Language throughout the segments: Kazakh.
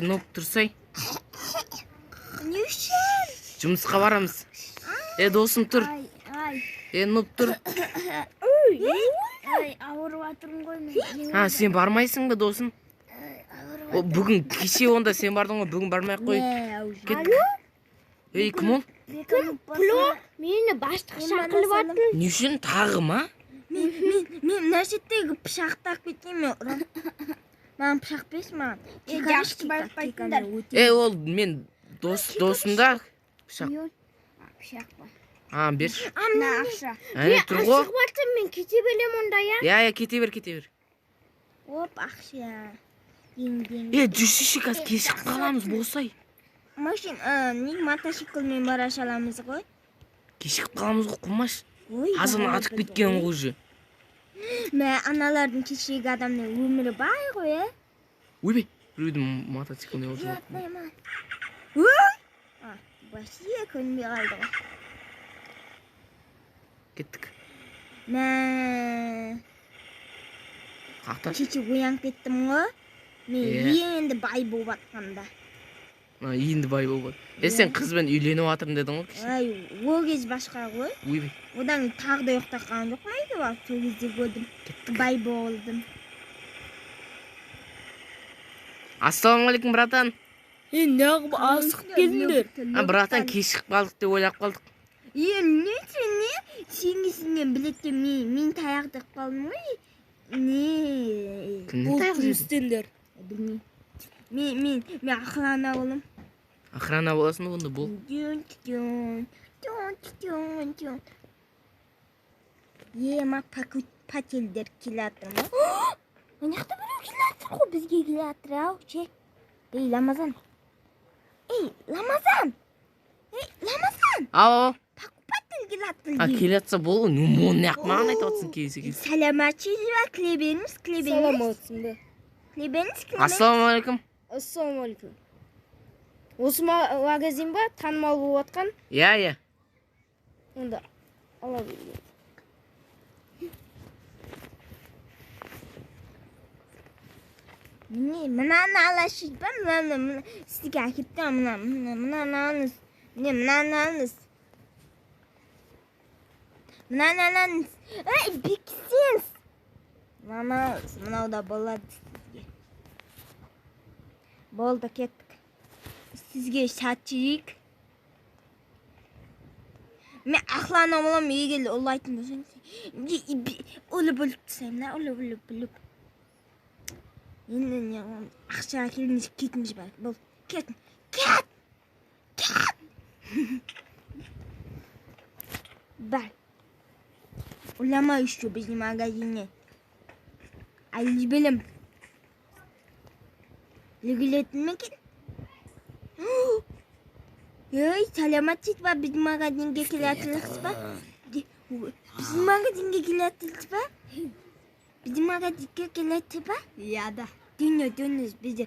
Нұп, тұрсай. Не үшін? Жұмысқа барамыз. Досым, тұр. Ай. Нұп, тұр. Ай, ауырып жатырмын ғой мен. А, сен бармайсың ба, досым? О, бүгін кеше онда сен бардың ғой, бүгін бармай ақ қой. Кеттік. Ей, кім ол? Кім? Пұло, мені бастық шақырып жатыр. Не үшін тағы ма? Мен мына шеттегі пышақты алып кетейін мен ұрам. Маған пышақ берші маған. Жақсы байқайтындар. Ол мен досым да. Пышақ. Пышақ па? А, берші. Мына ақша. Әне тұр ғой. Асығып жатсам мен кете беремін онда, я? Иә, иә, кете бер, кете бер. Оп, ақша. Ең. Жүрсейші, қазір кешігіп қаламыз, босай. Машина, не мотоциклмен бара саламыз ғой. Кешігіп қаламыз ғой, қумаш. Ой, Азан атып кеткен ғой уже. Мә, аналардың кешегі адамның өмірі бай ғой, ә? Ойбай, біреудің мотоцикліне отырып. Ой! А, вообще көрінбей қалды ғой. Кеттік. Мә, Қақта. кеше оянып кеттім ғой. Мен Иә. енді бай болып жатқанда. А, енді бай болып. Сен қызбен үйленіп жатырмын дедің ғой кеше. Ай, ол кез басқа ғой. Ойбай, Одан кейін тағы да ұйықтап қалған жоқ па үйге барып, сол кезде көрдім. кеттік. Бай болдым. Ассалаумағалейкум, братан. Неғып асығып келдіңдер? А, братан, кешігіп қалдық деп ойлап қалдық. Не сен не? Сенгісінен білетте мен таяқ тағып қалдым ғой. Не? Кімнен Бұл таяқ кім жедің? істеңдер? Білмеймін. Мен охрана болам. Охрана боласың ба онда, бол. Дюн, дюн, дюн, дюн, дюн. Ема пательдер келе жатыр ма? Мына жақта біреу келе жатыр ғой, бізге келе жатыр ау, ше. Ей, Ламазан. Ей, Ламазан. Ей, Ламазан. Ау, Покупатель келе жатыр. а, келе жатса бол, ну, оны неғып маған айтып жатсың келсе келсе. Сәлеметсіз бе, тілей беріңіз, тілей беріңіз. Саламатсың ба? Тілей беріңіз, тілей беріңіз. Ассалаумағалейкум. Ассалаумағалейкум. Осы магазин ба танымал болып жатқан? Иә, иә. Онда ала берейін. Міне, мынаны аласыз ба? Мынаны, мына сізге әкеліп тұрмын, мына, мына, мынаны алыңыз. Міне, мынаны алыңыз. Мынаны алыңыз. Ей, бекісеңіз. Мынаны алыңыз. Мынау да болады сізге. Болды, кеттік. Сізге сатып жейік. Мен охрана боламын, егер ұрлайтын болсаң, өліп өліп тастаймын да, өліп өліп өліп. Енді не қыламын? Ақша әкеліңіз, кетіңіз бар. Болды, кет. Кет! Кет! Бар. Ұрлама еще біздің магазиннен. Әлі жіберем. Ілгілетін ме екен? Ей, сәлеметсіз ба, біздің магазинге келе жатырсыз ба? Біздің магазинге келе жатырсыз ба? Біздің магазинге келе жатырсыз ба? Иә да. Дүние, дүние, бізде,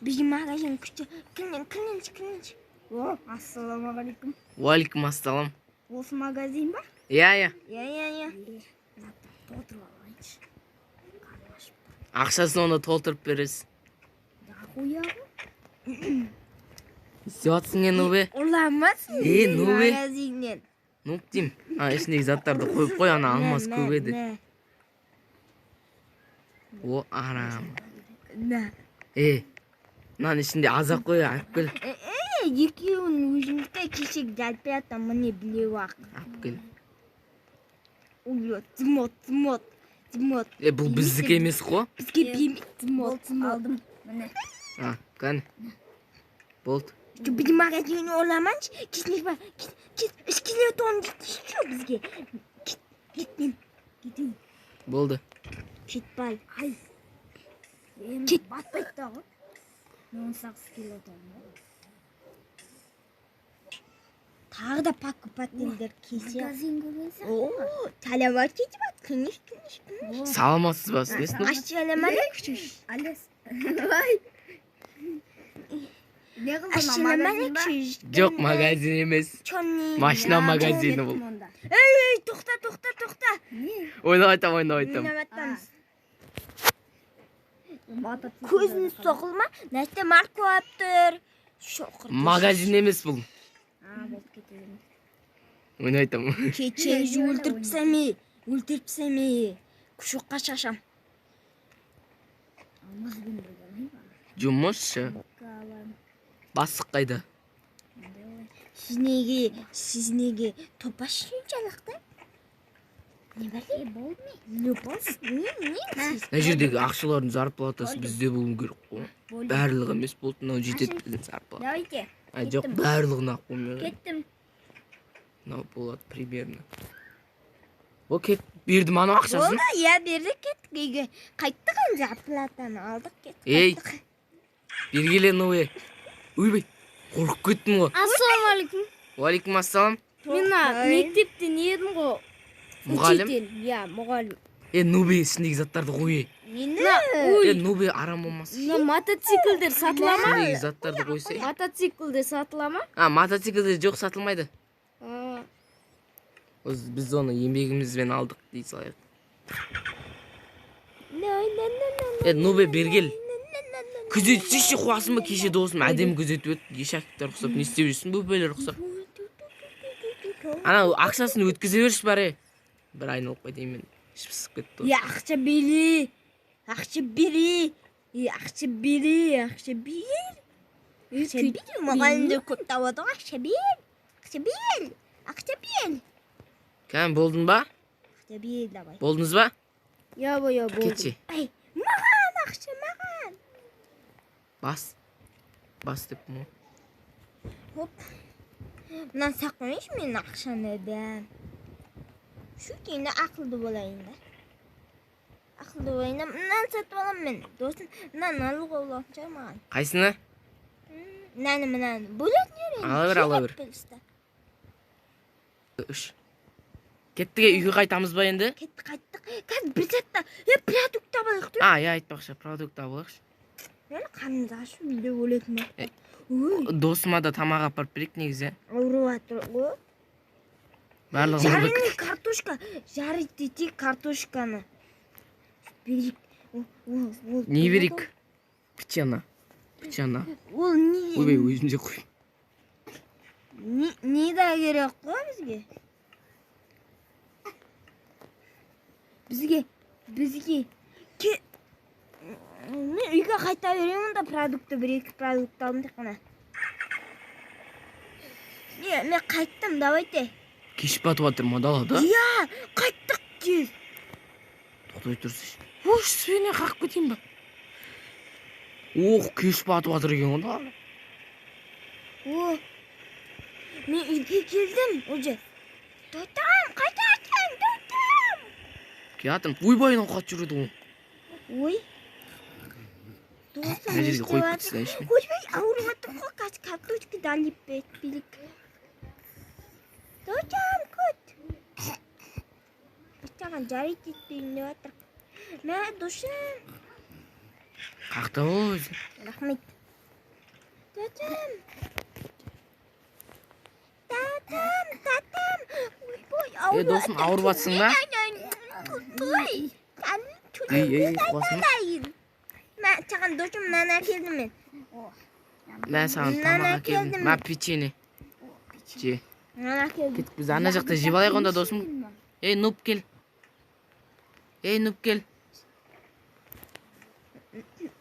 біздің магазин күшті. Кіріңіз, кіріңіз, кіріңіз. О, ассалаумағалейкум. Уағалейкум ассалам. Осы магазин ба? Иә, иә. Иә, иә, иә. Толтырып алайыншы. Ақшасын онда толтырып бересіз. Дохуя ғой. Не істеп жатсың, нубе? Ұрламасын Нубе. магазиннен. Нуб деймін. А, ішіндегі заттарды қойып қой, ана алмас көп еді. О, арам. Мынаның ішінде аз-ақ қой, алып кел. Екеуін өзімізде кешегі жалпы жатыр, міне білеу ақ. Алып кел. Ой, змот, змот, змот. Бұл біздікі емес қой. Бізге бермейді, змот, змот. Алдым. Міне. А, кәне. Болды. Біздің магазиннен ұрламаңшы. Кетіңіз ба, кет, кет, скелетон дейді бізге. Кет, кет мен. Кетейін. Болды. Кетпай. Ай. Кет. Батпайды да ғой. Мен 18 скелетон. Тағы да покупательдер келсе. Магазин көрген О, сәлеметсіз ба, кіріңіз, кіріңіз, кіріңіз. Саламатсыз ба, сіз? Ассалаумағалейкум. Алес. Ай. Не қылдың магазин ба? Ассалаумағалейкум. Жоқ, магазин емес. Чони. Машина магазині бұл. Ей, ей, тоқта, тоқта, тоқта. Не? Ойнап айтам, ойнап айтам. Ойнап айтамыз. Көзін соғылма, нәрсе морковь тұр. Шоқыр. Магазин емес бұл. А, болып кете беремін. Мен айтамын. Кеше өлтіріп тастамай, өлтіріп тастамай. Күшікқа шашам. Алмазбен бірге алайын ба? Жұмысшы. Аламын. Бастық қайда? Сіз неге топас соншалық та? Не бар? Е, болды ме? Лепос? Не сіз? Мына жердегі ақшалардың зарплатасы бізде болу керек қой. Болды. Барлығы емес болды, мынау жетеді біздің зарплата. Давайте. А, жоқ, барлығын ақ қоймай. Кеттім. Мынау болады примерно. О, кет, бердім анау ақшасын. Болды, иә, бердік, кеттік үйге. Қайттық енді, зарплатаны алдық, кеттік. Ей. Қайттық. Бергеле, ну, ойбай, қорқып кеттім ғой. Ассалаумағалейкум. Уалейкум ассалам. Мен мына мектепте не едім ғой? Мұғалім? Учитель, иә, мұғалім. Е, нубе, ішіндегі заттарды қой. Е. Нені? Е, нубе, арам болмасын. Мына мотоциклдер сатыла ма? Ішіндегі заттарды қойса. Мотоциклдер сатыла ма? А, мотоциклде жоқ, сатылмайды. А, Біз оны еңбегімізбен алдық дей салайық. Е, нубе, бергел. Күзетсейші, қуасың ба? Кеше досым әдемі күзетіп еді. Ешектер ұқсап, не істеп жүрсің, бөпелер ұқсап. Ана ақшасын өткізе берші бар, е. Бір айналып қайтайын мен. Ішім пысып кетті ғой. Е, ақша бери. Ақша бери. Е, ақша бери, ақша бер. Ақша бер. Мұғалімдер көп табады ғой, ақша бер. Ақша бер. Ақша бер. Кәм, болдың ба? Ақша бер, давай. Болдыңыз ба? Иә, иә, болды. Кетші. Ай, маған ақша, маған. Бас. Бас деппін ғой. Хоп. Мынаны сақ қояйыншы мен ақшаны да. Шүкейін, ақылды болайын да. Ақылды болайын да. Мынаны сатып аламын мен. Досым, мынаны алуға болатын шығар маған. Қайсыны? Мынаны, мынаны. Бөлетін жер енді. Ала бер, ала бер. Керек просто. Үш. Кеттік, е, үйге қайтамыз ба енді? Кеттік, қайттық. Қазір бір сәтте, е, продукт табайық тұр. А, иә, айтпақшы, продукт алайықшы. Мені қарнымыз ашып үйде өлетін Е. болып. Ой, Досыма да тамақ апарып берейік негізі. ауырып жатыр ғой. Барлығын Жареный картошка. Жарить етейік картошканы. Берейік. Ол Не берейік? Печена. Печена. Ол не? Ойбай, өзім де қой. Не да керек қой бізге? Бізге мен үйге қайта беремін да, продукты, бір екі продукт алдым тек қана. Мен қайттым, давайте. Кеш батып жатыр ма далада? Иә, қайттық тез. Тоқтай тұрсайшы. Ош, сені қағып кетейін ба? Ох, кеш батып жатыр екен ғой далада. О, мен үйге келдім уже. Тотам, қайтасың, тотам. Келатырмын. Ойбай, мынау қатты жүреді ғой. Ой. Досым, Мына не жерге істеп қойып жатыр? кетсейші мен. Ойбай, ауырып жатыр ғой, қазір картошка долив берейік. Досым, күт. Саған жарить етпейін деп жатыр. Мә, досым. Қақта ғой өзі. Рахмет. Досым. Татам, татам. Ойбай, Е, ауырып досым, ауырып жатсың ба? Ой, Ей, ей, қуасың ба? Мә, саған, досым, мынаны әкелдім мен. Мә, саған Мынаны тамақ әкелдім. әкелдім. Мә, печенье. Же. Мынаны әкелдім. Кеттік, біз ана жақта жеп алайық онда, досым. Ей, нуб, кел. Ей, нуб, кел.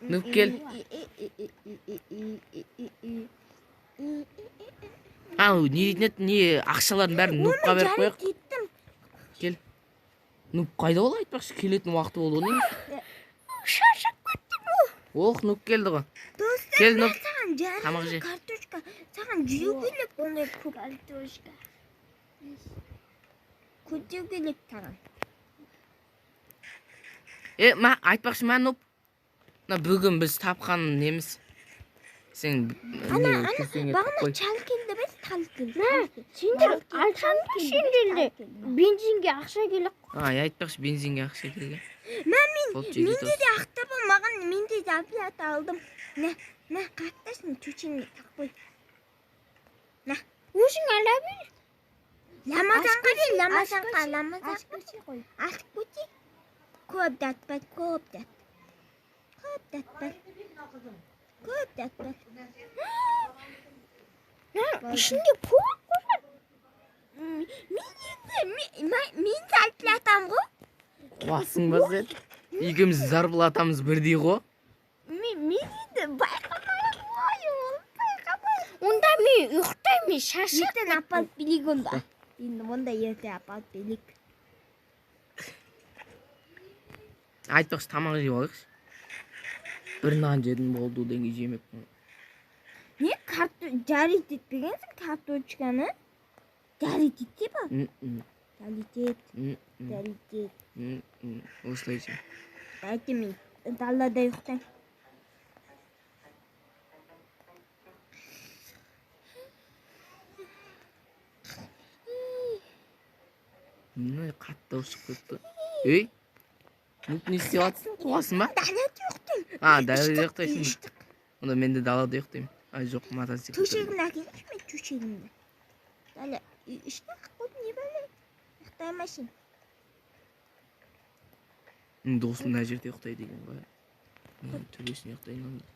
Нуб, кел. А, не дейтін еді, не, ақшалардың бәрін нубқа беріп қояйық. Кеттім. Кел. Нуб қайда ол, айтпақшы, келетін уақыты болды ғой негізі. Шаршап кеттім ғой. Ох, нуб келді ғой. Достар, Кел, нуб. саған Тамақ жареный же. картошка. Саған жеу керек ондай көп Картошка. Көп жеу керек саған. Е, мә, айтпақшы, мә, нуб. Мына бүгін біз тапқан неміз. Сен Ана, не ана, кесеңе бағана қой. чал келді бе? Тал келді. Мә, сендер алсаңдар, сендерде бензинге ақша керек. А, айтпақшы, бензинге ақша керек. Мә, мен Болды, жетеді менде де ақша болмаған, менде де оплата алдым. Мә, мә, қақтасын, төшеңе тақ қой. Өзің ала бер. Ламазанға бер, ламазанға, ламазанға. Ашып көрсе ғой. Ашып көрсей. Көп датпайды, көп дат. Көп дәт бар. Көп дәт бар. Ішінде көп. Мен енді мен де алып келатамын ғой. Қуасың ба сен? Екеуміз зарплатамыз бірдей ғой. Мен енді байқамай қой, ол байқамай. Онда мен ұйықтаймын, мен шаршап. Ертең апарып берейік онда. Енді онда ертең апарып берейік. Айтпақшы, тамақ жеп алайықшы. Бір нан жедім, болды, одан кейін жемеппін. Не карто жарить етпегенсің карточканы? Жарить етте ба? М-м, Жарить ет, м-м, жарить ет. м-м. Осылай жеймін. Дайте мен далада ұйықтаймын. Мына қатты дауыс шығып кетті. Ей, не істеп жатырсың? Қуасың ба? Далада ұйықтаймын. А, далада ұйықтайсың. Онда мен де далада ұйықтаймын. А, жоқ, мотоцикл. Төшегімді әкеліңізші, мен төшегімді. Дала іште қойып не бәле? Ұйықтай алмайсың. Досым мына жерде ұйықтайды екен ғой. Мен төбесіне ұйықтайын онда.